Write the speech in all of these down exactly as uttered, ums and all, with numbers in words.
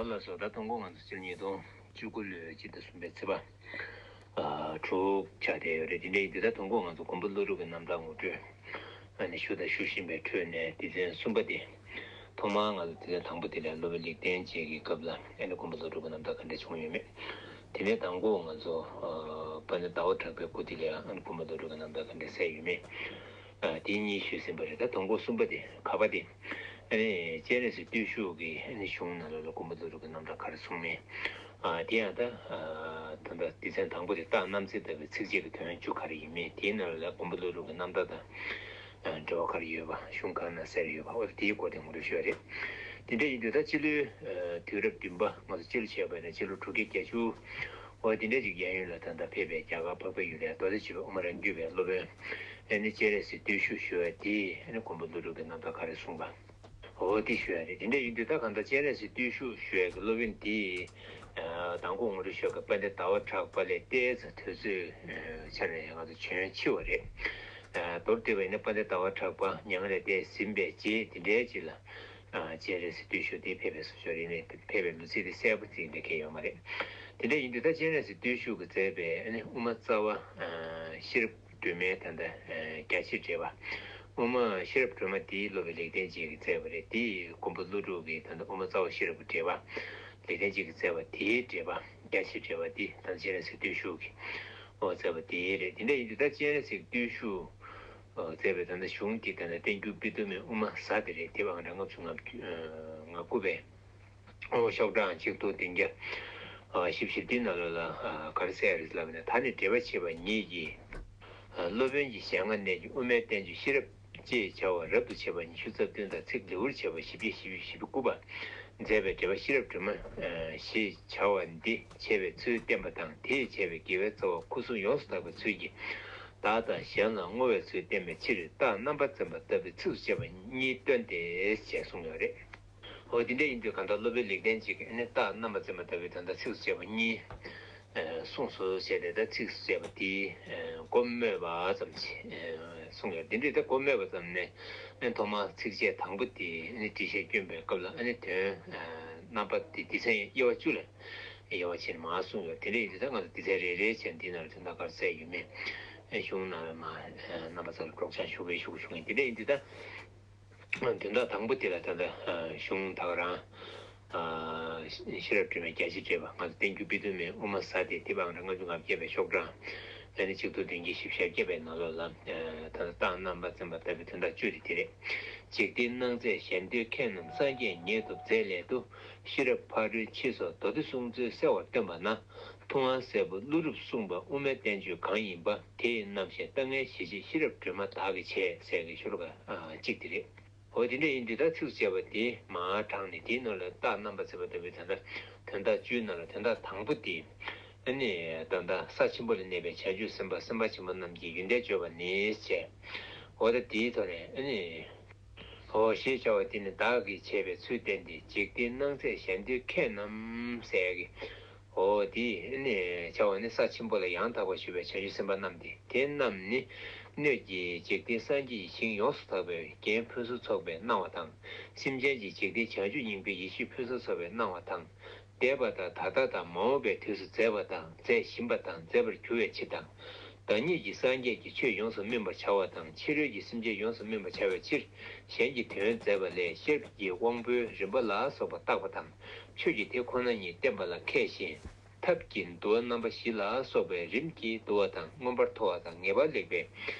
ལགས་སོ། ད་དང་པོ་ང་ཚོ་སྤྱི་ལོ་ཉིས་སྟོང་བཅུ་དགུ་ལོའི་སྤྱི་ཟླ་གསུམ་པའི་ཚེས་པ་ཨ་དྲུག་ཆགས་བསྡད་ཡོད་རེད། དེ་འདྲ་ཡིན་དུས་ད་དང་པོ་ང་ཚོ་མགོན་པོ་ཀླུ་སྒྲུབ་ཀྱི་རྣམ་ཐར་ངོ་སྤྲོད་ཨ་ནི་ཞུ་དང་ཞུ་བཞིན་པའི་ཁྲོད་ནས་སྡེ་ཚན་གསུམ་པ་དེ། ཐོག་མར་ང་ཚོ་སྡེ་ཚན་དང་པོ་དེ་ལ་སློབ་དཔོན་ལེགས་ལྡན་འབྱེད་ཀྱི་སྐབས་ལ་ཨ་ནི་མགོན་པོ་ཀླུ་སྒྲུབ་ཀྱི་རྣམ་ཐར་ག་འདྲ་བྱུང་ཡོད་མེད། དེ་ནས་དང་པོ་ང་ཚོ་ཨ་དཔལ་ལྡན་ཟླ་བ་གྲགས་པའི་སྐུ་དེ་ལ་ཨ་ནི་མགོན་པོ་ཀླུ་སྒྲུབ་ཀྱི་རྣམ་ཐར་ག་འདྲ་གསལ་ཡོད་མེད། ཨ་དེ་གཉིས་ཞུས་ཟིན་པ་རེད། ད་དང་པོ་གསུམ་པ་དེ་ག་པ་དེ། ཨ་ནི་སྤྱན་རས་གཟིགས་བརྟུལ་ཞུགས་ཀྱི་ཨ་ནི་གཞུང་ནང་ལོགས་ལ་མགོན་པོ་ཀླུ་སྒྲུབ་ཀྱི་རྣམ་ཐར་ག་རེ་གསུངས་མེད། ཨ་དེ་ཡང་ད་ཨ་ད་ལྟ་སྡེ་ཚན་དང་པོ་དེ་རྟགས་རྣམ་འཚེ་ལྟ་བུའི་ཚིགས་བཅད་ཀྱི་དོན་བཅུ་ག་རེ་ཡིན་མེད། དེའི་ནང་ལ་མགོན་པོ་ཀླུ་སྒྲུབ་ཀྱི་རྣམ་ཐར་དང་ཨ་འབྲེལ་བ་ག་རེ་ཡོད་པ། གཞུང་གང་ན་གསལ་ཡོད་པ། འོ་དེའི་སྐོར་དེ་ངོ་སྤྲོད་ཞུ་བ་རེད། དེ་འདྲ་ཡིན་དུས་ད་སྤྱི་ལོའི་ཨ་དུས་རབས་བདུན་པ། ང་ཚོ་སྤྱི་ལོ་བྱས་པ་ཡིན་ན་སྤྱི་ལོ་དྲུག་བརྒྱ་བརྒྱད་ཅུ། འོ་དེ་འདྲ་ཅིག་གི་གཡས་གཡོན་ལ་ད་ལྟ་ཕེབས་པའི་རྒྱ་གར་འཕགས་པའི་ཡུལ་ལ་རྡོ་རྗེ་ཆོས་དབྱིངས་དབུ་མ་རང་རྒྱུད་པའི་སློབ་དཔོན་ཨ་ནི་སྤྱན་རས་གཟིགས་བརྟུལ་ཞུགས་ཞུ་བ་དེས་ཨ་ནི་མགོན་པོ་ཀླུ་སྒྲུབ་ཀྱི་རྣམ་ཐར་ག་རེ་གསུངས་པ། འོ་དེ་ཞུ་ཡ་རེད། དེ་འདྲ་ཡིན་དུས་ད་གང་ལྟར་སྤྱན་རས་གཟིགས་བརྟུལ་ཞུགས་ཞུ་ཡ་གི་སློབ་དཔོན་དེ་ཨ་དང་པོ་ངོ་སྤྲོད་ཞུ་ཡ་གི་དཔལ་ལྡན་ཟླ་བ་གྲགས་པ་ལས་ཏོག་ཙམ་དུས་ཚོད་ཨ་ཆ་ནས་ང་ཚོ་བྱོན་ཕྱི་བ་རེད། ཨ་མདོར་བསྡུས་པ་ཡིན་ན་དཔལ་ལྡན་ཟླ་བ་གྲགས་པ་མྱ་ངན་ལས་འདས་ཟིན་པའི་རྗེས་དེ་འདྲའི་རྗེས་ལ། ཨ་སྤྱན་རས་གཟིགས་བརྟུལ་ཞུགས་དེ་ཕེབས་པའི་བཟོ་ཅོག་རེད། ནས་ཕེབས་པའི་ལོ་ཚིགས་དེ་གསལ་པོ་ཅིག་འདི་གས་ཡོད་མ་རེད། དེ་འདྲ་ཡིན་དུས་ད་སྤྱན་རས་གཟིགས་བརྟུལ་ཞུགས་ཀྱིས་མཛད་པའི་ཨ་ནི་དབུ་མ་རྩ་བ་ཨ་ཤེས་རབ་སྒྲོན་མའི་ད་ལྟ་ཨ་རྒྱ་ཆེར་འགྲེལ་པ། དབུ་མ་ཤེས་རབ་སྒྲོན་མ་དེའི་སློབ་དཔོན་ལེགས་ལྡན་འབྱེད་ཀྱིས་མཛད་པ་རེད། དེའི་མགོན་པོ་ཀླུ་སྒྲུབ་ཀྱི་ད་ལྟ་དབུ་མ་རྩ་བ་ཤེས་རབ་ཀྱི་འགྲེལ་པ། ལེགས་ལྡན་འབྱེད་ཀྱིས་མཛད་པ་དེའི་འགྲེལ་པ། རྒྱ་ཆེར་འགྲེལ་པ་དེ་ད་ལྟ་སྤྱན་རས་གཟིགས་བརྟུལ་ཞུགས་ཀྱིས་འོ་མཛད་པ་དེ་རེད། དེ་འདྲ་ཡིན་དུས་ད་སྤྱན་རས་གཟིགས་བརྟུལ་ཞུགས་མཛད་པའི་ད་ལྟ་གཞུང་གི་ད་ལྟ་བསྟན་འགྱུར་དཔེ་དུ་མའི་དབུ་མ་ཟླ་དེ་རེད། དེབ་ཨང་གྲངས་ལྔ་བཅུ་ང་བཅུ་ང་དགུ་པའི་ཨོ་ཤོག་གྲངས་ཆིག་སྟོང་བདུན་བརྒྱ་བཞི་བཅུ་ཞེ་བདུན་ནང་ལོགས་ལ་ག་རེ་གསལ་རེད་ལབ་ན། ད་ནི་འགྲེལ་པ་ཕྱེ་བ་ཉིད་ཀྱིས་སློབ་དཔོན་གྱི་ཞལ་སྔ་ནས་ཀྱི་དབུ་མའི་བསྟན་བཅོས་ཤེས་རབ་ཅེས་བྱ་བ་རབ་ཏུ་ཕྱེ་བ་ཉི་ཤུ་རྩ་བདུན་དང་ཚིག་ལེའུར་ཕྱེ་བ་བཞི་བརྒྱ་བཞི་བཅུ་ཞེ་དགུ་པ་མཛད་པའི་འགྲེལ་པ་ཤེས་རབ་སྒྲོན་མ་ཞེས་བྱ་བ་འདི་འཆད་པའི་ཚུལ་བསྟན་པ་དང་། དེས་འཆད་པའི་དགེ་བའི་རྩ་བ་ཁུ་སིམ་ཡོངས་སུ་དག་པའི་ཚུལ་གྱིས་བདག་དང་གཞན་ལ་བསྔོ་བའི་ཚུལ་བསྟན་པའི་ཕྱིར་རྟགས་རྣམ་པར་འཛིན་པ་ལྟ་བུའི་ཚིགས་སུ་བཅད་པ་གཉིས་སྟོན་ཏེ་ཞེས་གསུངས་ཡོད་རེད། འོ་དེ་འདྲ་ཡིན་དུས་གང་ལྟར་སློབ་དཔོན་ལེགས་ལྡན་འབྱེད་ཀྱིས་ཨ་ནི་རྟགས་རྣམ་པར་འཛིན་པ་ལྟ་བུའི་ད་ལྟ་ཚིགས་སུ་བཅད་པ་གཉིས་གསུངས་སོ་ཞེས་དེ་ལྟར་ཚིགས་སུ་བཅད་པ་དེའི་མགོ་སྨོས་པ་ཙམ་གྱིས་གསུངས་ཡོད། འདི་འདྲའི་ད་མགོ་སྨོས་པ་ཙམ་ནས་ཨ་ནི་ཐོག་མར་ཚིགས་བཅད་དང་པོ་དེ་ཨ་ནི་འགྲེལ་བཤད་བསྐྱོན་པའི་སྐབས་ལ་ཨ་ནི་དོན་རྣམ་པ་དེ་སྡེ་ཚན་དབྱེ་བ་བཅུ་ལ་དབྱེ་བ་ཕྱེ་ནས་མར་གསུངས་ཡོད། དེ་འདྲ་ཡིན་དུས་ད་ང་ཚོ་སྡེ་ཚན་རེ་རེ་བྱས་ནས་འདི་ནང་ལ་དོན་དག་ག་རེ་གསལ་ཡོད་མེད་གཞུང་ནང་ལ་མར་རྣམ་པ་ཚོ་ལ་སྒྲོག་སྦྱང་ཞུ་བའི་ཞུ་དགོས་ཞུ་མཁན་དེ་འདྲ་ཡིན་དུས་ད། དོན་དག་དང་པོ་དེ་ལ་ད་ལྟ་གཞུང་ད་ག་རང་ཤེས་རབ་སྒྲོན་མའི་རྒྱ་ཆེར་འགྲེལ་པ། ང་ཚོ་བསྟན་འགྱུར་དཔེ་དུ་མའི་དབུ་མ་ཟླ་དེ་དེབ་ཨང་གྲངས་ལྔ་བཅུ་ང་བརྒྱད་པའི་ཤོག་གྲངས་ཨ་ནི་ཆིག་སྟོང་བདུན་བརྒྱ་བཞི་བཅུ་ཞེ་བརྒྱད་པའི་ནང་ལོགས་ལ་ད་ལྟ་རྟགས་རྣམ་པར་འཛིན་པ་ལྟ་བུའི་དོན་དག་བཅུ་དེ་དེ་རེད། འཇིག་རྟེན་སྣང་མཛད་གཞན་དོན་མཁས་རྣམས་སངས་རྒྱས་ཉིད་ཐོབ་མཛད་སླད་དུ། ཤེས་རབ་ཕ་རོལ་ཕྱིན་སོགས་མདོ་སྡེ་གསུང་རྩོལ་གསལ་བར་སྟོན་པ་ན། ཐུབ་དབང་སྲས་པོ་ཀླུ་སྒྲུབ་གསུངས་པ་དབུ་མའི་བསྟན་བཅོས་གང་ཡིན་པ། དེ་ཡི་རྣམ་བཤད་ལྟ་ངན་ཞི་བྱེད་ཤེས་རབ་སྒྲོན་མ་བདག་གིས་བྱས་ཟེར་གྱི་ཤོ་ལོ་ཀ་གཅིག་དེ་རེད། འོ་དེ་འདྲ་ཡིན་དུས་ད་ཚིགས་སུ་བཅད་པ་དེ་མར་དྲངས་ནས་དེའི་ནང་ལ་རྟགས་རྣམ་པར་འཛིན་པ་ལྟ་བུའི་དོན་དག་དོན་དག་བཅུའི་ནང་ལ་དོན་དག་དང་པོ་དེ་ཨ་ནི་ད་ལྟ་ས་ཆེན་པོ་ལ་གནས་པའི་བྱང་ཆུབ་སེམས་དཔའ་སེམས་དཔའ་ཆེན་པོ་རྣམས་ཀྱི་ཡོན་ཏན་བརྗོད་པ་ནི་ཞེས། འོ་ད་དེའི་ཐོག་ནས་ཨ་ནི། འོ་ཞེས་བྱ་བ་དེ་ནི་བདག་གིས་བྱས་པའི་ཚུལ་བསྟན་ཏེ། འཇིག་རྟེན་སྣང་མཛད་གཞན་དོན་མཁས་རྣམས་ཟེར་གི། འོ་དེ་ནི་བྱ་བ་ནི་ས་ཆེན་པོ་ལ་ཡང་དག་པར་བཞུགས་པའི་བྱང་ཆུབ་སེམས་དཔའ་རྣམས་ཏེ། དེ་རྣམས་ནི་སྣོད་ཀྱི་འཇིག་རྟེན་སངས་རྒྱས་ཀྱི་ཞིང་ཡོངས་སུ་དག་པའི་རྒྱན་ཕུན་སུམ་ཚོགས་པའི་སྣང་བ་དང་། སེམས་ཅན་གྱི་འཇིག་རྟེན་བྱང་ཆུབ་སྙིང་པོའི་ཡེ་ཤེས་ཕུན་སུམ་ཚོགས་པའི་སྣང་བ་དང་། འདས་པ་དང་ད་ལྟ་དང་མ་འོངས་པའི་དུས་སུ་མཛད་པ་དང་མཛད་བཞིན་པ་དང་མཛད་པར་འགྱུར་བའི་ཕྱིར་དང་། བདག་ཉིད་ཀྱིས་སངས་རྒྱས་ཀྱི་ཆོས་ཡོངས་སུ་སྨིན་པར་བྱ་བ་དང་ཕྱི་རོལ་གྱི་སེམས་ཅན་ཡོངས་སུ་སྨིན་པར་བྱ་བའི་ཕྱིར་གཞན་གྱི་དོན་མཛད་པ་ལས་ཤེས་རབ་ཀྱི་དབང་པོའི་རིམ་པ་ལ་སོགས་པ་བརྟག་པ་དང་། ཆོས་ཀྱི་དེ་ཁོ་ན་ཉིད་བསྟན་པ་ལ་མཁས་ཤིང་། ཐབས་ཀྱི་འདུལ་བ་རྣམ་པ་བཞི་ལ་སོགས་པའི་རིམ་གྱིས་འདུལ་བ་དང་མངོན་པར་མཐོ་བ་དང་ངེས་པར་ལེགས་པའི་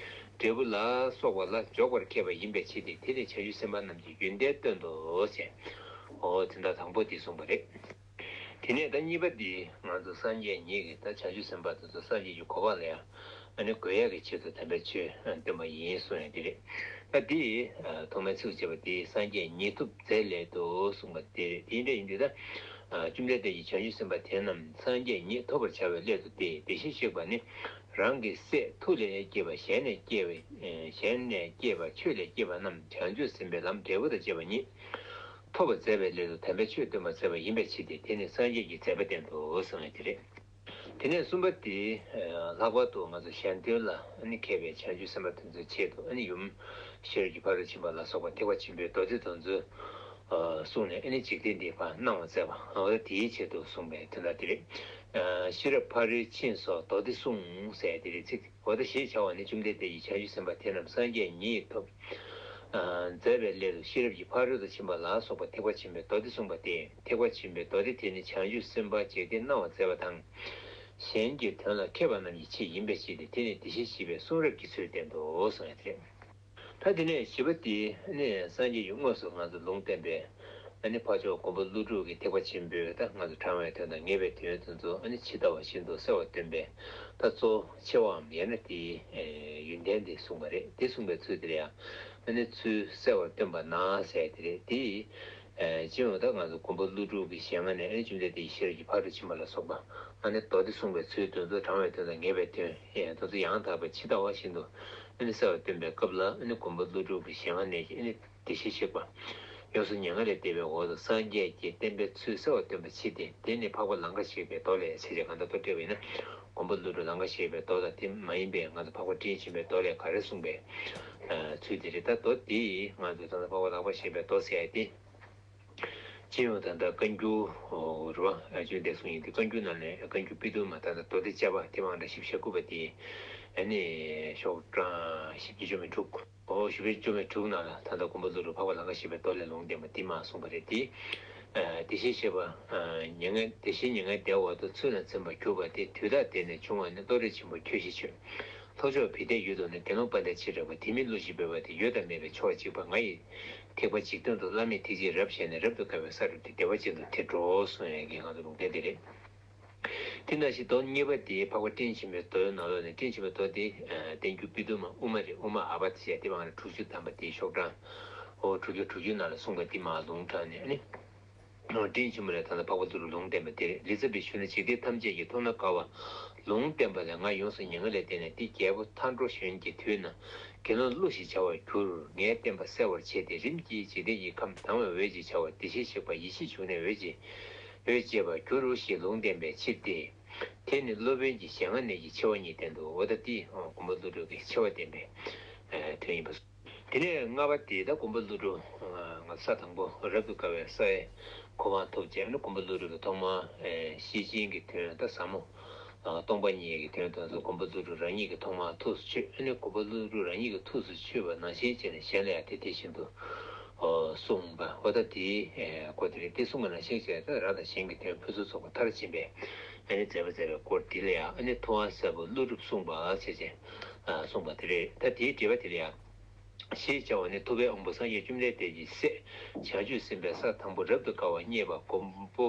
འབྲས་བུ་ལ་སོགས་པ་ལ་འཇོག་པར་མཁས་པ་ཡིན་པའི་ཕྱིར་ཏེ། དེ་ནི་བྱང་ཆུབ་སེམས་དཔའ་རྣམས་ཀྱི་ཡོན་ཏན་སྟོན་ཏོ་ཞེས། འོ་དོན་དག་དང་པོ་འདི་གསུངས་པ་རེད། དེ་ནས་ད་གཉིས་པ་འདི་ང་ཚོ་སངས་རྒྱས་ཉིད་ཀྱིས་ད་བྱང་ཆུབ་སེམས་དཔའ་དེ་ཚོ་སངས་རྒྱས་ཀྱི་གོ་འཕང་ལ་ཡང་ཨ་ནི་འགོད་ཡག་གི་ཆེད་དུ་དམ་པའི་ཆོས་སྟོན་པ་ཡིན་གསུངས་ཡ་འདི་རེད། ད་འདི་ཐོག་མའི་ཚིགས་བཅད་པ་འདི་སངས་རྒྱས་ཉིད་ཐོབ་མཛད་སླད་དུ་གསུངས་པ་འདི་རེད། དེ་འདྲ་ཡིན་དུས་ད་བཅོམ་ལྡན་འདས་ཀྱིས་བྱང་ཆུབ་སེམས་དཔའ་དེ་རྣམས་སངས་རྒྱས་ཉིད་ཐོབ་པར་བྱ་བའི་སླད་དུ་སྟེ། དེ་བཞིན་གཤེགས་པ་ནི་རང་གི་སྲས་མཐུ་ལས་སྐྱེས་པ་གཞན་ནས་སྐྱེས་པ་གཞན་ནས་སྐྱེས་པ་ཆོས་ལས་སྐྱེས་པ་རྣམས་བྱང་ཆུབ་སེམས་དཔའི་ལམ་འབྲས་བུ་དང་བཅས་པ་ཉིད། ཐོབ་པར་མཛད་པའི་སླད་དུ་དམ་པའི་ཆོས་སྟོན་པར་མཛད་པ་ཡིན་པའི་ཕྱིར་ཏེ། དེ་ནི་སངས་རྒྱས་ཀྱི་མཛད་པ་བསྟན་ཏོ་གསུངས་ཡ་དེ་རེད། དེ་ནས་གསུམ་པ་དེ། ལྷག་པར་དུ་ང་ཚོ་གཞན་དོན་ལ་ཨ་ནི་མཁས་པའི་བྱང་ཆུབ་སེམས་དཔའ་དེ་ཚོའི་ཆེད་དུ་ཨ་ནི་ཡུམ་ཤེས་རབ་ཀྱི་ཕ་རོལ་ཕྱིན་པ་ལ་སོགས་པ་ཐེག་པ་ཆེན་པོའི་མདོ་སྡེ་དེ་ཚོ་ གསུངས་ནས་ཨ་ནི་འཇིག་རྟེན་འདི་ཕར་སྣང་བ་མཛད་པ། འོ་ད་དེའི་ཆེད་དུ་གསུངས་པའི་དོན་དག་དེ་རེད། ཤེས་རབ་ཕ་རོལ་ཕྱིན་སོགས་མདོ་སྡེ་གསུངས་ཟེར་དེ་རེད་ཚིག་འོ་ད་ཞེས་བྱ་བ་ནི་བཅོམ་ལྡན་འདས་ཀྱིས་བྱང་ཆུབ་སེམས་དཔའ་དེ་རྣམས་སངས་རྒྱས་ཉིད་ཐོབ། མཛད་པའི་སླད་དུ་ཤེས་རབ་ཀྱི་ཕ་རོལ་ཏུ་ཕྱིན་པ་ལ་སོགས་པ་ཐེག་པ་ཆེན་པོའི་མདོ་སྡེ་གསུངས་པ་སྟེ། ཐེག་པ་ཆེན་པོའི་མདོ་སྡེ་དེ་ནི་བྱང་ཆུབ་སེམས་དཔའ་འཇིག་རྟེན་སྣང་བ་མཛད་པ་དང་། གཞན་གྱི་དོན་ལ་མཁས་པ་རྣམས་ཀྱི་ཆེད་ཡིན་པའི་ཕྱིར་ཏེ། དེ་ནི་བདེ་གཤེགས་བཞི་པའི་གསུང་རབ་ཀྱི་ཚུལ་བསྟན་ཏོ་གསུངས་ཡ་དེ་རེད། ད་དེ་ནས་བཞི་པ་དེ་ནི་སངས་རྒྱས་ཀྱིས་དངོས་སུ་ང་ཚོ་ལུང་བསྟན་པའི་ཨ་ནི་འཕགས་མཆོག་མགོན་པོ་ཀླུ་སྒྲུབ་ཀྱིས་ཐེག་པ་ཆེན་པོའི་ད་ང་ཚོ་དྲང་བའི་དོན་དང་ངེས་པའི་དོན་དེ་ཚོ་ཨ་ནི་ཇི་ལྟ་བ་བཞིན་དུ་གསལ་བར་སྟོན་པའི་ད་གཙོ་ཆེ་བའམ་ཡང་ན་དེའི་ཡོན་ཏན་དེ་གསུངས་པ་རེད། དེ་གསུངས་པའི་ཚུལ་དེ་ལ་ཡང་ཨ་ནི་ཚུལ་གསལ་བར་སྟོན་པ་ན་ཟེར་དེ་རེད། དེ་ཡིས་སྤྱི་ཡོངས་ད་ང་ཚོ་མགོན་པོ་ཀླུ་སྒྲུབ་ཀྱི་ཞལ་སྔ་ནས་ཨ་ནི་བཅོམ་ལྡན་འདས་ཀྱི་ཤེས་རབ་ཀྱི་ཕ་རོལ་ཕྱིན་པ་ལ་སོགས་པ་ཨ་ནི་མདོ་སྡེ་གསུངས་པའི་ཚུལ་དེ་ཚོ་དྲང་བའི་དོན་དང་ངེས་པའི་དོན་ཡང་དེ་ཚོ་ཡང་དག་པའི་ཇི་ལྟ་བ་བཞིན་དུ། ཨ་ནི་གསལ་བར་སྟོན་པའི་སྐབས་ལ་ཨ་ནི་མགོན་པོ་ཀླུ་སྒྲུབ་ཀྱི་ཞལ་སྔ་ནས་ཀྱི་ཨ་ནི་བདེ་གཤེགས་གཤེགས་པ། ཡོངས་སུ་མྱ་ངན་ལས་འདས་པའི་འོག་ཏུ་སངས་རྒྱས་ཀྱི་བསྟན་པའི་ཚུལ་གསལ་བར་སྟོན་པའི་ཕྱིར་ཏེ། དེ་ནི་འཕགས་པ་ལང་ཀ་གཤེགས་པའི་མདོ་ལས་ཟེར་ཏེ་གང་ལྟར་མདོ་བཀྲལ་བ་ཡིན་ན། མགོན་པོ་ཀླུ་སྒྲུབ་ལང་ཀ་གཤེགས་པའི་མདོ་དང་དེ་མ་ཡིན་པའི་ང་ཚོ་འཕགས་པ་སྤྲིན་ཆེན་པའི་མདོ་ལས་ག་རེ་གསུངས་པའི་ཚུལ་དེ་རེད། ད་མདོ་དེ་ང་ཚོ་ད་ལྟ་འཕགས་པ་ལང་ཀ་གཤེགས་པའི་མདོ་ཟེར་ཡ་དེ། སྤྱི་ཡོངས་ད་ལྟ་བཀའ་འགྱུར་རེད་བ། བཅོམ་ལྡན་འདས་གསུངས་ཡིན་ཏེ། བཀའ་འགྱུར་ནང་ནས་བཀའ་འགྱུར་དཔེ་དུ་མ་ད་ལྟ་མདོ་སྡེ་བཅའ་བ་དེ་མང་དྲགས་བཞི་བཅུ་ཞེ་དགུ་པ་དེ་ཨ་ནི་ཤོག་གྲངས་བཞི་བཅུ་བཅོ་མི་དྲུག་འོ་བཞི་བཅུ་བཅོ་མི་དྲུག་ནང་ལ་ད་ལྟ་མགོན་པོ་ཀླུ་སྒྲུབ་འཕགས་པ་ལང་ཀ་གཤེགས་པའི་མདོ་ལས་ལུང་བསྟན་པ་འདི་མ་གསུངས་པ་རེད་དེ། བདེ་གཤེགས་གཤེགས་པ་མྱ་ངན་བདེ་གཤེགས་མྱ་ངན་འདས་འོག་ཏུ་ཚུལ་ལ་འཛིན་པར་གྱུར་པ་དེ། དུས་དག་དེ་ནས་བྱུང་བ་ནི་བློ་གྲོས་ཆེན་པོ་ཁྱོད་ཞེས་བརྗོད། ལྷོ་ཕྱོགས་བེ་ཏའི་ཡུལ་དུ་ནི་དགེ་སློང་དཔལ་ལྡན་ཆེ་དྲགས་པ་དེ་མི་བསླུ་ཞིང་འབོད་པ་དེ་ཡོད་དང་མེད་པའི་ཕྱོགས་གཅིག་པ་ང་ཡི་ཐེག་པ་འཇིག་རྟེན་དུ་བླ་མེད་ཐེག་ཆེན་རབ་བཞེས་ནས་རབ་ཏུ་དགའ་བའི་ས་རུབ་སྟེ་བདེ་བ་ཅན་དུ་དེར་འགྲོ་གསུངས་ཡ་གི་ང་ཚོ་ལུང་བསྟན་དེ་རེད། དེ་ནང་བཞིན་མདོ་གཉིས་པ་དེ་འཕགས་པ་སྤྲིན་ཆེན་པོའི་མདོའི་ནང་ལོགས་ནས་སྤྲིན་ཆེན་པོའི་མདོ་དེ་བསྟན་འགྱུར་དཔེ་དུ་མ་དབུ་མ་རེད། དབུ་མ་ཨ་པ་ཟེར་དེ་བང་རེ་དྲུག་ཅུ་ཐམ་པ་དེའི་ཤོག་གྲངས་འོ་དྲུག་ཅུ་དྲུག་ཅུ་ནང་ལ་གསུངས་པ་དེ་མ་ལུང་དྲངས་ནས་ཨ་ནི། སྤྲིན་ཆེན་པོ་ལས་ད་ལྟ་འཕགས་པ་ཀླུ་སྒྲུབ་ལུང་བསྟན་པ་དེ་རེད། ལི་ཙ་བྱིས་ཞུ་ན། འཇིག་རྟེན་ཐམས་ཅད་ཀྱི་མཐོང་ན་དགའ་བ་ལུང་བསྟན་པ་ལས། ང་ཡོངས་སུ་མྱ་ངན་ལས་འདས་ནས་འདི་རྒྱལ་པོ་མཐའ་འགྲོ་གཞོན་གྱི་དུས་ན་དགེ་སློང་ཀླུ་ཞེས་བྱ་བར་གྱུར། ངས་བསྟན་པ་གསལ་བར་བྱས་ཏེ། རིམ་གྱིས་འཇིག་རྟེན་གྱི་ཁམས་དང་བའི་འོད་ཅེས་བྱ་བ་བདེ་གཤེགས་གཤེགས་པ་ཡེ་ཤེས་འབྱུང་གནས་འོད་ཅེས་འོད་ཅེས་པར་གྱུར་ཞེས་ལུང་བསྟན་པའི་ཕྱིར་ཏེ། དེ་ནི་སློབ་དཔོན་གྱི་ཞལ་སྔ་ནས་ཀྱི་ཆེ་བ་ཉིད་བསྟན་ཏོ། འོ་ད་འདི་མགོན་པོ་ཀླུ་སྒྲུབ་ཀྱི་ཆེ་བ་བསྟན་པའི་དོན་ཡིན་པ། དེ་ནས་ལྔ་པ་དེ་ད་མགོན་པོ་ཀླུ་སྒྲུབ་ང་ས་དང་པོ་རབ་ཏུ་དགའ་བའི་སའི་གོ་འཕང་ཐོབ་བྱས་ནས་མགོན་པོ་ཀླུ་སྒྲུབ་ཀྱིས་ཐོག་མར་ཤེར་ཕྱིན་གྱི་དོན་ད་ཟབ་མོ་སྟོང་པ་ཉིད་ཀྱི་དོན་དང་མགོན་པོ་ཀླུ་སྒྲུབ་རང་ཉིད་ཀྱིས་ཐོག་མར་ཐུགས་སུ་ཆུད། ཨ་ནི་མགོན་པོ་ཀླུ་སྒྲུབ་རང་ཉིད་ཀྱིས་ཐུགས་སུ་ཆུད་པ་ནང་བཞིན་བྱས་ནས་གཞན་ལ་ཡང་དེ་དེ་བཞིན་དུ་གསུངས་པ། འོ་ད་དེའི་སྐོར་དེ་རེད། དེ་གསུངས་པ་ནང་བཞིན་བྱས་ད་རང་དང་གཞན་གྱི་དོན་ཕུན་སུམ་ཚོགས་པ་མཐར་ཕྱིན་པའི་ཨ་ནི་མཛད་པ་མཛད་པའི་སྐོར་དེ་ལ་ཡང་ཨ་ནི་ཐུབ་དབང་སྲས་པོ་ཀླུ་སྒྲུབ་གསུངས་པ་བྱས་བྱས་གསུངས་པ་དེ་རེད། ད་དེའི་འགྲེལ་པ་དེ་ལ་ཡང་། ཞེས་བྱ་བ་ནི་ཐུབ་པའི་དབང་པོ་སངས་རྒྱས་བཅོམ་ལྡན་འདས་ཀྱི་སྲས་བྱང་ཆུབ་སེམས་དཔའི་ས་དང་པོ་རབ་ཏུ་དགའ་བ་བརྙེས་པ་མགོན་པོ་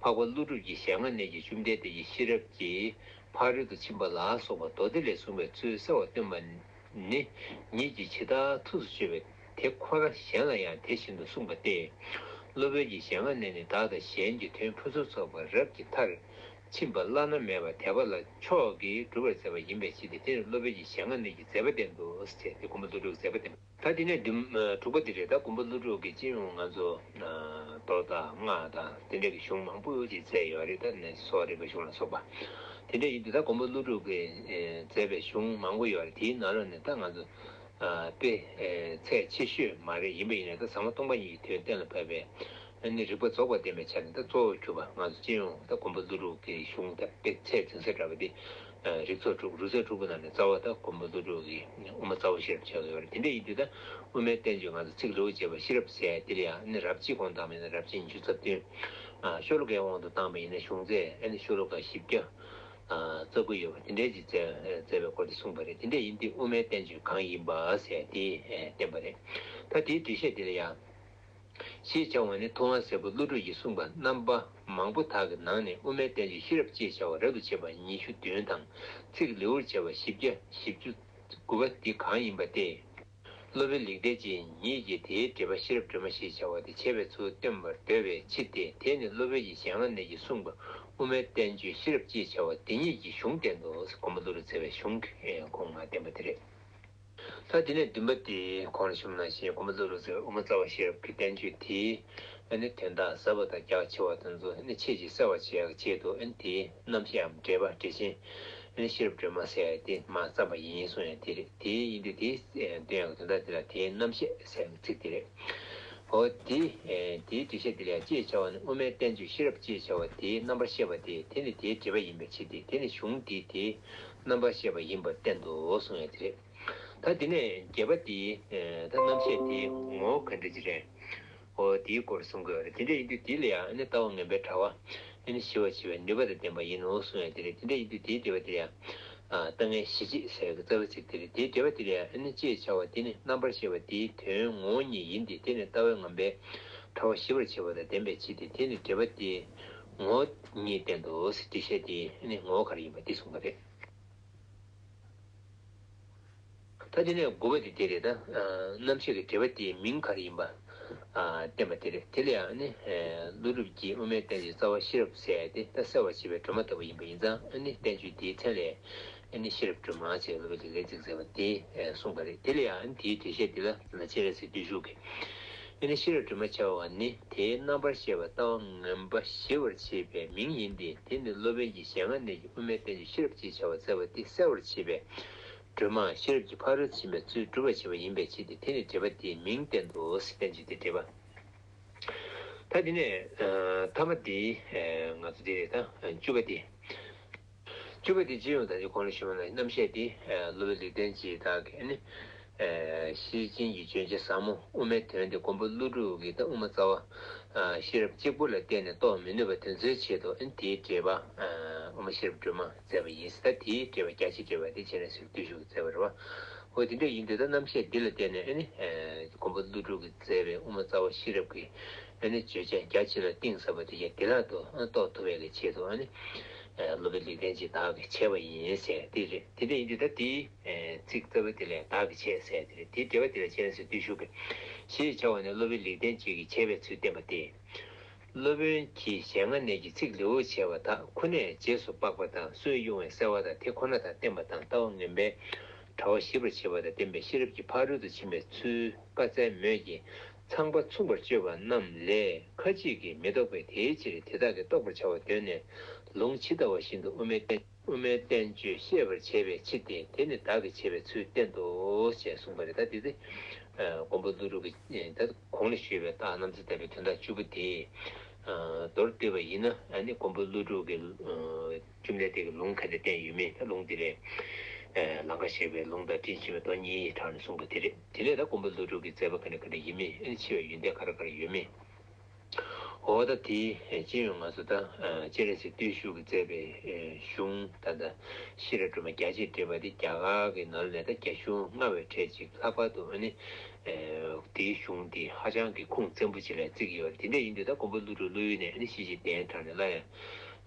འཕགས་པ་ཀླུ་སྒྲུབ་ཀྱི་ཞལ་སྔ་ནས་ཀྱི་བཅོམ་ལྡན་འདས་ཀྱི་ཤེས་རབ་ཀྱི་ཕ་རོལ་ཏུ་ཕྱིན་པ་ལ་སོགས་པ་མདོ་སྡེ་ལས་གསུངས་པའི་ཚུལ་གསལ་བར་སྟོན་པ་ནི་ཉིད་ཀྱིས་ཇི་ལྟར་ཐུགས་སུ་ཆུད་པའི་དེ་ཁོ་ན་གཞན་ལ་ཡང་དེ་བཞིན་དུ་གསུངས་པ་སྟེ། སློབ་དཔོན་གྱི་ཞལ་སྔ་ནས་ནི་བདག་དང་གཞན་གྱི་དོན་ཕུན་སུམ་ཚོགས་པ་རབ་ཀྱི་མཐར་ཕྱིན་པ་བླ་ན་མེད་པ་དད་པ་ལ་མཆོག་གིས་སྒྲུབ་པར་མཛད་པ་ཡིན་པའི་ཕྱིར་ཏེ། དེ་ནི་སློབ་དཔོན་གྱི་ཞལ་སྔ་ནས་ཀྱི་མཛད་པ་བསྟན་ཏོ་ཟེར་ཏེ་མགོན་པོ་ཀླུ་སྒྲུབ་ཀྱི་མཛད་པ་བསྟན་པ། ད་དེ་ནས་བདུན་ཨ་དྲུག་པ་དེ་རེད། ད་མགོན་པོ་ཀླུ་སྒྲུབ་ཀྱིས་སྤྱི་ཡོངས་ང་ཚོ་ཨ་མདོ་དང་སྔགས་དང་དེ་འདྲ་གི་གཞུང་མང་པོ་ཅིག་མཛད་ཡོད་རེད། ད་ནི་གསོ་བ་རིག་པའི་གཞུང་ལ་སོགས་པ། དེ་འདྲ་ཡིན་དུས་ད་མགོན་པོ་ཀླུ་སྒྲུབ་ཀྱིས་ཨེ་མཛད་པའི་གཞུང་མང་པོ་ཡོད་རེད། དེའི་ནང་ལ་ནས་ད་ང་ཚོ་ཨ་དཔེ་ཨེ་ཚད་ཆེ་ཤོས་མ་རེད། ཡིན་པ་ཡིན་ན་ད་ཟབ་མོ་སྟོང་པ་ཉིད་ཀྱི་དོན་གཏན་ལ་ཕབ་པའི་ཨ་ནི་རིགས་པ་རྫོགས་པ་ལྡན་པའི་ཆ་ནས་ད་གཙོ་བོར་གྱུར་པ་ང་ཚོ་སྤྱི་ཡོངས་ད་མགོན་པོ་ཀླུ་སྒྲུབ་ཀྱི་གཞུང་ད་དཔེ་ཚད་འཛིན་ས་འདྲ་བ་འདི། རིགས་ཚོགས་དྲུག་རིགས་ཚོགས་དྲུག་པོ་ནང་ནས་རྩ་བ་ད་མགོན་པོ་ཀླུ་སྒྲུབ་ཀྱི་དབུ་མ་རྩ་བ་ཤེས་རབ་ཅེས་ཡོད་རེད། དེ་འདྲ་ཡིན་དུས་ད་དབུ་མའི་བསྟན་བཅོས་ང་ཚོ་ཚིག་ལེའུར་བྱས་པ་ཤེས་རབ་ཟེར་ཡ་དེ་ལ་ཡང་ནི་རབ་གཅིག་དགོངས་དག་པ་ཡིན་ན་རབ་གཅིག་ཉི་ཤུ་རྩ་བདུན། ཤོ་ལོ་ཀའི་དབང་དུ་བཏང་པ་ཡིན་ན་གཞུང་ཚད་ཨ་ནི་ཤོ་ལོ་ཀ་བཞི་བརྒྱ་རྩ་དགུ་ཡོད་པ་དེ་འདྲའི་ཅིག་མཛད་པའི་སྐོར་དེ་གསུངས་པ་རེད། དེ་འདྲ་ཡིན་དུས་དབུ་མའི་བསྟན་བཅོས་གང་ཡིན་པ་ཟེར་ཡ་དེ་བསྟན་པ་རེད། ད་དེའི་འགྲེལ་བཤད་དེ་ལ་ཡང་། ཞེས་བྱ་བ་ནི་ཐུབ་དབང་སྲས་པོ་ཀླུ་སྒྲུབ་ཀྱིས་གསུངས་པ་རྣམ་པ་མང་པོ་དག་གི་ནང་ནས་དབུ་མའི་བསྟན་བཅོས་ཤེས་རབ་ཅེས་བྱ་བ་རབ་ཏུ་ཕྱེ་བ་ཉི་ཤུ་བདུན་དང་། ཚིག་ལེའུར་བྱས་པ་བཞི་བརྒྱ་བཞི་བཅུ་དགུ་པ་འདི་གང་ཡིན་པ་སྟེ། སློབ་དཔོན་ལེགས་ལྡན་འབྱེད་ཉིད་ཀྱིས་དེའི་འགྲེལ་པ་ཤེས་རབ་སྒྲོན་མ་ཞེས་བྱ་བ་དེ་འཆད་པའི་ཚུལ་སྟོན་པར་འདོད་པའི་ཕྱིར་ཏེ། དེ་ནི་སློབ་དཔོན་གྱི་ཞལ་སྔ་ནས་ཀྱིས་གསུངས་པ་དབུ་མའི་བསྟན་བཅོས་ཤེས་རབ་ཅེས་བྱ་བ་འདི་ཉིད་ཀྱི་གཞུང་བསྟན་ཏོ། མགོན་པོ་ཀླུ་སྒྲུབ་མཛད་པའི་གཞུང་གི་ཁོང་མ་བསྟན་པ་དེ་རེད། ད་དེ་ནས་བདུན་པ་དེ་གོང་ལ་ཞུས་པ་ནང་བཞིན་མགོན་པོ་ཀླུ་སྒྲུབ་ཀྱི་དབུ་མ་རྩ་བ་ཤེས་རབ་ཀྱི་བསྟན་བཅོས་དེའི་ཨ་ནི་དོན་དག་ཟབ་པ་དང་རྒྱ་ཆེ་བ་དེ་ཚོ་ཨ་ནི་ཆེས་ཆེས་གསལ་བར་བྱེད་ཡག་ཆེད་དུ་ཨ་ནི་དེའི་རྣམ་བཤད་འམ་འགྲེལ་པ་འགྲེལ་ཆེན་ཨ་ནི་ཤེས་རབ་སྒྲོན་མ་ཟེར་ཡག་དེ་མར་བརྩམས་པ་ཡིན་གསུངས་ཡག་དེ་རེད། དེ་ཡིན་དུས་དེའི་འདོན་ཡག་གི་དོན་དག་དེ་ལ་དེའི་རྣམ་བཤད་ཟེར་ཡག་ཚིག་དེ་རེད། འོ་དེ། དེའི་འགྲེལ་བཤད་དེ་ལ་ཡང་ཅེས་བྱ་བ་ནི་དབུ་མའི་བསྟན་བཅོས་ཤེས་རབ་ཅེས་བྱ་བ་དེའི་རྣམ་པར་བཤད་པ་སྟེ། དེ་ནི་དེའི་འགྲེལ་པ་ཡིན་པའི་ཕྱིར་ཏེ། དེ་ནི་གཞུང་འདིས་དེའི་རྣམ་པར་བཤད་པ་ཡིན་པར་བསྟན་ཏོ་གསུང་ཡ་དེ་རེད། ད་དེ་ནས་བརྒྱད་པ་དེའི་ད་རྣམ་བཤད་དེའི་ངོ་བོ་ག་འདྲ་ཅིག་རེད། འོ་དེའི་སྐོར་གསུང་གི་ཡོད་རེད། དེ་འདྲ་ཡིན་དུས་དེ་ལ་ཡང་ནི་ལྟ་བ་ངན་པའི་དྲ་བ་ནི་ཞི་བར་བྱེད་པའི་ནུས་པ་དང་ལྡན་པ་ཡིན་ནོ་གསུང་ཡ་དེ་རེད། དེ་འདྲ་ཡིན་དུས་དེའི་འགྲེལ་པ་དེ་ལ་ཡང་ལྟ་ངན་ཞི་བྱེད་ཟེར་བའི་རྩ་བའི་ཚིག་དེ་རེད། དེའི་འགྲེལ་པ་དེ་ལ་ཡང་ནི་ཅེས་བྱ་བ་དེ་ནི་རྣམ་པར་བཤད་པ་དེའི་དོན་ངོ་བོ་ཉིད་ཡིན་ཏེ། དེ་ནི་ལྟ་བ་ངན་པའི་དྲ་བ་ཞི་བར་བྱེད་པ་དང་ལྡན་པའི་ཕྱིར་ཏེ། དེ་ནི་འགྲེལ་པ་དེའི་ངོ་བོ་ཉིད་བསྟན་ཏོ་ཟེར། འགྲེལ་བཤད་དེའི་ནི་ངོ་བོ་ག་རེ་ཡིན་པ་འདི་གསུངས་པ་རེད། ད་དེ་ནས་དགུ་པ་དེ་དེ་རེད། ད་རྣམ་བཤད་ཀྱི་འགྲེལ་པ་དེའི་མིང་ག་རེ་ཡིན་པ་བསྟན་པ་དེ་རེད། དེ་ལ་ཡང་ནི་ཀླུ་སྒྲུབ་ཀྱིས་དབུ་མའི་བསྟན་བཅོས་རྩ་བ་ཤེས་རབ་ཟེར་ཏེ་ད་གསལ་བར་བྱེད་པའི་སྒྲོན་མ་ལྟ་བུ་ཡིན་པ་ཡིན་ཙང་། ཨ་ནི་བསྟན་བཅོས་དེའི་མཚན་ལ་ཨ་ནི་ཤེས་རབ་སྒྲོན་མ་ཞེས་སློབ་དཔོན་ལེགས་ལྡན་གྱིས་མཛད་པ་དེ་གསུངས་པ་རེད། དེ་ལ་ཡང་ཨ་ནི་དེའི་འགྲེལ་བཤད་དེ་ལ་ལ་སྤྱན་རས་གཟིགས་བརྟུལ་ཞུགས་ཀྱིས། ཨ་ནི་ཤེས་རབ་སྒྲོན་མ་བྱ་བ་ནི་དེའི་རྣམ་པར་བཤད་པ་ལྟ་བ་ངན་པ་ཞི་བར་བྱེད་པའི་མིང་ཡིན་ཏེ། དེ་ནི་སློབ་དཔོན་གྱིས་ཞལ་སྔ་ནས་ཀྱི་དབུ་མའི་བསྟན་བཅོས་ཤེས་རབ་ཅེས་བྱ་བ་མཛད་པ་དེ་གསལ་བར་བྱེད་པའི་སྒྲོན་མ། ཤེས་རབ་ཀྱི་ཕ་རོལ་ཏུ་ཕྱིན་པའི་ཚུལ་སྒྲུབ་པར་བྱེད་པ་ཡིན་པའི་ཕྱིར་ཏེ། དེ་ནི་འགྲེལ་པ་དེའི་མིང་བསྟན་ཏོ་ཟེར། བསྟན་བཅོས་དེ་འགྲེལ་པ། ད་དེ་ནས་ཐ་མ་དེ་ང་ཚོ་དེ་རེད། ད་བཅུ་པ་དེ། བཅུ་པ་དེ་སྤྱི་ཡོངས་ད་ཅི་གོང་ལ་ཞུས་པ་ནང་རྣམ་བཤད་དེ་སློབ་དཔོན་ལེགས་ལྡན་འབྱེད་བདག་གིས་ནི། ཤེར་ཕྱིན་གྱི་བརྗོད་བྱ་ཟབ་མོ་དབུ་མའི་དོན་དེ་མགོན་པོ་ཀླུ་སྒྲུབ་ཀྱི་ད་དབུ་མ་རྩ་བ་ཤེས་རབ་གཅིག་པུ་ལ་བརྟེན་ནས་རྟོགས་མི་ནུས་པ་དེ་ཚོའི་ཆེད་དུ་ཨ་ནི་དེའི་འགྲེལ་པ་དབུ་མ་ཤེས་རབ་སྒྲོན་མ་མཛད་པ་ཡིན། ད་དེའི་འགྲེལ་པ་རྒྱ་ཆེར་འགྲེལ་བ་དེ་སྤྱན་རས་གཟིགས་བརྟུལ་ཞུགས་ཀྱིས་མཛད་པ་རེད་བ། འོ་དེ་འདྲ་ཡིན་དུས་ད་རྣམ་བཤད་འདི་ལ་བརྟེན་ནས་ཨ་ནི་མགོན་པོ་ཀླུ་སྒྲུབ་ཀྱིས་མཛད་པའི་དབུ་མ་རྩ་བ་ཤེས་རབ་ཀྱི་ཨ་ནི་བརྗོད་བྱ་རྒྱ་ཆེ་ལ་གཏིང་ཟབ་པ་དེ་ཡང་བདེ་བླག་ཏུ་རྟོགས་ཐུབ་པའི་གི་ཆེད་དུ་ཨ་ནི། སློབ་དཔོན་ལེགས་ལྡན་འབྱེད་བདག་གིས་བྱས་པ་ཡིན་ཟེར་དེ་རེད། དེ་འདྲ་ཡིན་དུས་ད་དེའི་ཚིག་རྩ་བ་དེ་ལ་བདག་གིས་བྱས་ཟེར་དེ་རེད། དེའི་འགྲེལ་པ་དེ་ལ་སྤྱན་རས་གཟིགས་བརྟུལ་ཞུགས་ཀྱིས། ཞེས་བྱ་བ་ནི་སློབ་དཔོན་ལེགས་ལྡན་འབྱེད་ཀྱིས་བྱས་པའི་ཚུལ་བསྟན་པ་སྟེ། སློབ་དཔོན་གྱིས་ཞལ་སྔ་ནས་ཀྱི་ཚིག་ལེའུར་བྱས་པ་དག་ཁོ་ནས་རྗེས་སུ་དཔག་པ་དང་སུས་དབྱུང་བའི་གསལ་བ་དང་དེ་ཁོ་ན་དང་བསྟན་པ་དང་ལྟ་བ་ངན་པའི་དྲ་བ་ཞི་བར་བྱེད་པ་དང་ལྡན་པའི་ཤེས་རབ་ཀྱི་ཕ་རོལ་ཏུ་ཕྱིན་པའི་ཚུལ་བཀའ་སྩལ་མོད་ཀྱི། ཚངས་པ་མཚུངས་པར་སྤྱོད་པ་རྣམས་ལས་ཁ་ཅིག་གིས་མི་རྟོགས་པས། དེའི་ཕྱིར་དེ་དག་གིས་རྟོགས་པར་བྱ་བ་དོན་ནི་ལུང་ཇི་ལྟ་བ་བཞིན་དུ་དབུ་མའི་བསྟན་དབུ་མའི་བསྟན་བཅོས་ཤེས་པར་བྱེད་པའི་ཕྱིར་ཏེ། དེ་ནི་བདག་གིས་བྱས་པའི་ཚུལ་བསྟན་ཏོ་ཞེས་གསུངས་པ་རེད། ད་དེ་ཚེ་མགོན་པོ་ཀླུ་སྒྲུབ་ཀྱིས་ད་གོང་ལ་ཞུས་པའི་རྟགས་རྣམ་འགྲེལ་ལྟ་བའི་དོན་དག་བཅུ་པོ་དེ་མདོར་བསྡུས་པ་ཡིན་ན། ཨ་ནི་མགོན་པོ་ཀླུ་སྒྲུབ་ཀྱིས་བཅོམ་ལྡན་འདས་ཀྱི་ལུང་ག་འདྲ་བསྟན་ཡོད་མེད། ད་ལུང་དེ་ལས་ལང་ཀ་གཤེགས་པའི་ལུང་དང་སྤྲིན་ཆེན་པོའི་མདོ་གཉིས་དྲངས་ནས་གསུངས་པ་དེ་རེད། དེ་ནས་ད་མགོན་པོ་ཀླུ་སྒྲུབ་ཀྱི་མཛད་པ་ག་འདྲ་ག་འདྲ་ཡིན་མིན། ཨ་ནི་ཆེ་བའི་ཡོན་ཏན་ག་རེ་ག་རེ་ཡོད་མིན། འོ་ད་དེའི་སྤྱི་ཡོངས་ང་ཚོ་ད་སྤྱན་རས་གཟིགས་བརྟུལ་ཞུགས་ཀྱིས་མཛད་པའི་གཞུང་ད་ལྟ་ཤེས་རབ་སྒྲོན་མ་རྒྱ་ཆེར་འགྲེལ་པ་དེ་རྒྱ་གར་གྱི་ནང་ནས་ད་རྒྱ་གཞུང་སྔ་བའི་གྲས་ཅིག་ལྷག་པར་དུ་ཨ་ནི་དེའི་གཞུང་དེ་ཧ་ཅང་གི་ཁུངས་བཙན་པོ་ཅིག་ལ་བརྩི་གི་ཡོད་རེད། དེ་འདྲ་ཡིན་དུས་ད་མགོན་པོ་ཀླུ་སྒྲུབ་བློ་ཡུལ་ནས་ཨ་ནི་ཤེས་བྱའི་གདན་དྲངས་ནས་སླར་ཡང་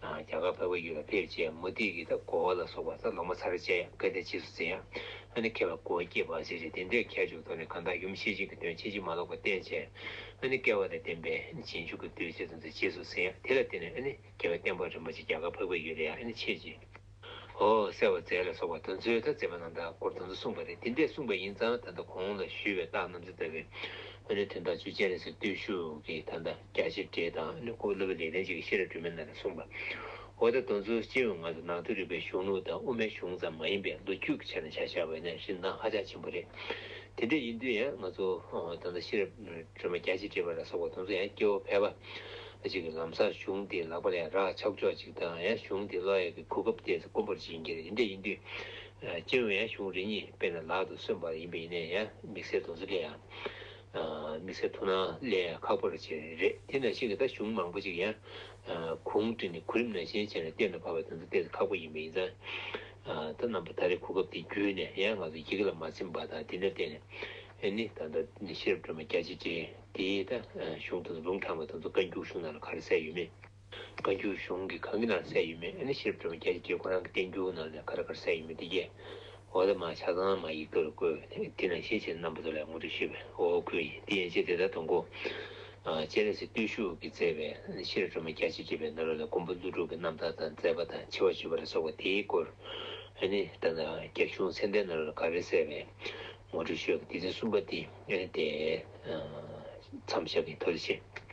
རྒྱ་གར་འཕགས་པའི་ཡུལ་ལ་ཕེབས་བྱས། མུ་སྟེགས་ཀྱི་ད་གོ་བ་ལ་སོགས་པ་ད་ལོག་སྨྲ་ཚར་བཅད་ཡ། སྐད་ཆ་རྗེས་སུ་འཛིན་ཡ། ཨ་ནི་མཁས་པ་གོ་བ་སྐྱེས་པ་ཟེར་བྱས་དེ་འདྲའི་ཁྱད་ཆོས་ཐོག་ནས་གང་དག་ཡུམ་ཤེར་ཕྱིན་གྱི་དོན་ཕྱིན་ཅི་མ་ལོག་པར་བསྟན་བྱས། ཨ་ནི་སྐལ་བ་དང་ལྡན་པའི་རྗེས་འཇུག་གི་གདུལ་བྱ་དེ་ཚོ་རྗེས་སུ་འཛིན་ཡ། དེ་ལ་བརྟེན་ནས་ཨ་ནི་རྒྱལ་བ་བསྟན་པ་རིན་པོ་ཆེ་རྒྱ་གར་འཕགས་པའི་ཡུལ་ལ་ཡང་ཨ་ནི་ཆེད་ཅིག་འོ་གསལ་བར་མཛད་ལ་སོགས་པ་དེ་ཚོའི་ད་མཛད་པ་རྣམ་ཐར་སྐོར་དེ་ཚོ་གསུངས་པ་རེད། དེ་འདྲས་གསུངས་པ་ཡིན་ཙང་ད་ལྟ་གོང་ལ་ཞུས་པའི་རྟགས་རྣམ་འགྲེལ་ལྟ་བུའི་ཨ་ནི་དོན་དག་བཅུ་སྤྱན་རས་གཟིགས་བརྟུལ་ཞུགས་ཀྱིས་ད་ལྟ་རྒྱ་ཆེར་འགྲེལ་དང་ཨ་ནི་ཁོ་བོ་སློབ་དཔོན་ལེགས་ལྡན་འབྱེད་ཀྱི་ཤེས་རབ་སྒྲོན་མའི་ནང་ལ་གསུངས་པ། འོ་ད་དེ་ཚོ་སྤྱི་ཡོངས་ང་ཚོ་ནང་དོན་རིག་པའི་གཞུང་ལུགས་དང་དབུ་མའི་གཞུང་ཙམ་མ་ཡིན་པའི་ལོ་རྒྱུས་ཀྱི་ཆ་ནས་ཆ་བཞག་པ་ཡིན་ན་རིན་ཐང་ཧ་ཅང་ཆེན་པོ་རེད། དེ་འདྲ་ཡིན་དུས་ཡང་ང་ཚོ་ད་ལྟ་ཤེས་རབ་སྒྲོན་མ་རྒྱ་ཆེར་འགྲེལ་པ་ལ་སོགས་པ་དེ་ཚོ་ཡང་སྐྱེ་བོ་ཕལ་པ་ཅིག་གིས་ལམ་སང་གཞུང་དེ་ལག་པ་ལ་ཡང་རག་ཆོག་ཆོག་ཅིག་དང་། ཡང་གཞུང་དེ་ཀློག་ཡག་གི་གོ་སྐབས་དེ་དཀོན་པོ་ཅིག་ཡིན་གྱི་རེད། དེ་འདྲ་ཡིན་དུས་སྤྱི་ཡོངས་ཡང་གཞུང་རེ་གཉིས་དཔེར་ན་ལག་ཏུ་སོན་པ་ཡིན་པ་ཡིན་ནའི་ཡང་དམིགས་བསལ་དེ་ཚོ་ལ་ཡང་དམིགས་བསལ་ཐུགས་སྣང་སླེབས་ཡག་ཁག་པོ་རེད། དེ་ནང་བཞིན་གྱི་ད་གཞུང་མང་པོ་ཅིག་ཡང་གུང་བསྒྲིགས་ནས་གོ་རིམ་ནང་བཞིན་བྱས་ནས་གཏན་ལ་ཕབ་པ་དེ་ཚོ་ཏོག་ཙམ་ཁག་པོ་ཡིན་པ་ཡིན་ཙང་། ད་རྣམ་པ་ད་རེས་གོ་སྐབས་དེ་བརྒྱུད་ནས་ཡང་ང་ཚོ་ཡི་གེ་ལ་མ་ཚིམ་པ་དང་། དེ་འདྲ་བརྟེན་ནས་ཨ་ནི་ད་ལྟ་འདི་ཤེས་རབ་སྒྲོན་མ་རྒྱ་ཆེར་འགྲེལ་དེའི་ད་གཞུང་དང་ལུང་དྲངས་པ་དེ་ཚོ་བཀའ་འགྱུར་གཞུང་ནང་ལ་ག་རེ་གསལ་ཡོད་མེད། བཀའ་འགྱུར་གཞུང་གི་གང་གི་ནང་གསལ་ཡོད་མེད། ཨ་ནི་ཤེས་རབ་སྒྲོན་མ་རྒྱ་ཆེར་འགྲེལ་ཁོ་རང་གི་བསྟན་འགྱུར་ནང་ལ་ག་རེ་ག་རེ་གསལ་ཡོད་མེད་དེ་གས། འོ་ད་མ་ཆ་ཚང་མ་ཡིག་ཐོག་ལ་བཀོད། དེ་ནང་བཞིན་བྱས་རྣམ་པ་ཚོ་ལ་ངོ་སྤྲོད་ཞུས་པས། འོ་ཁུལ་ཡིན། དེ་ཡན་ཆད་དེ་ལྟར་གཏོང་དགོས། ཨ་སྤྱན་རས་གཟིགས་བརྟུལ་ཞུགས་ཀྱིས་མཛད་པའི་ཤེས་རབ་སྒྲོན་མ་རྒྱ་ཆེར་འགྲེལ་པའི་ནང་ལོགས་ལ་མགོན་པོ་ཀླུ་སྒྲུབ་ཀྱི་རྣམ་ཐར་དང་མཛད་པ་དང་ཆེ་བ་ཞུས་པ་ལ་སོགས་པ་དེའི་སྐོར། ཨ་ནི་ད་ལྟ་རྒྱ་གཞུང་ཚད་ལྡན་ནང་ལོགས་ལ་ག་རེ་གསལ་བའི་ངོ་སྤྲོད་ཞུས་པ། སྡེ་ཚན་གསུམ་པ་དེ་ཨ་ནི་དེ་མཚམས་བཞག་གི། ཐུགས་རྗེ་ཆེ།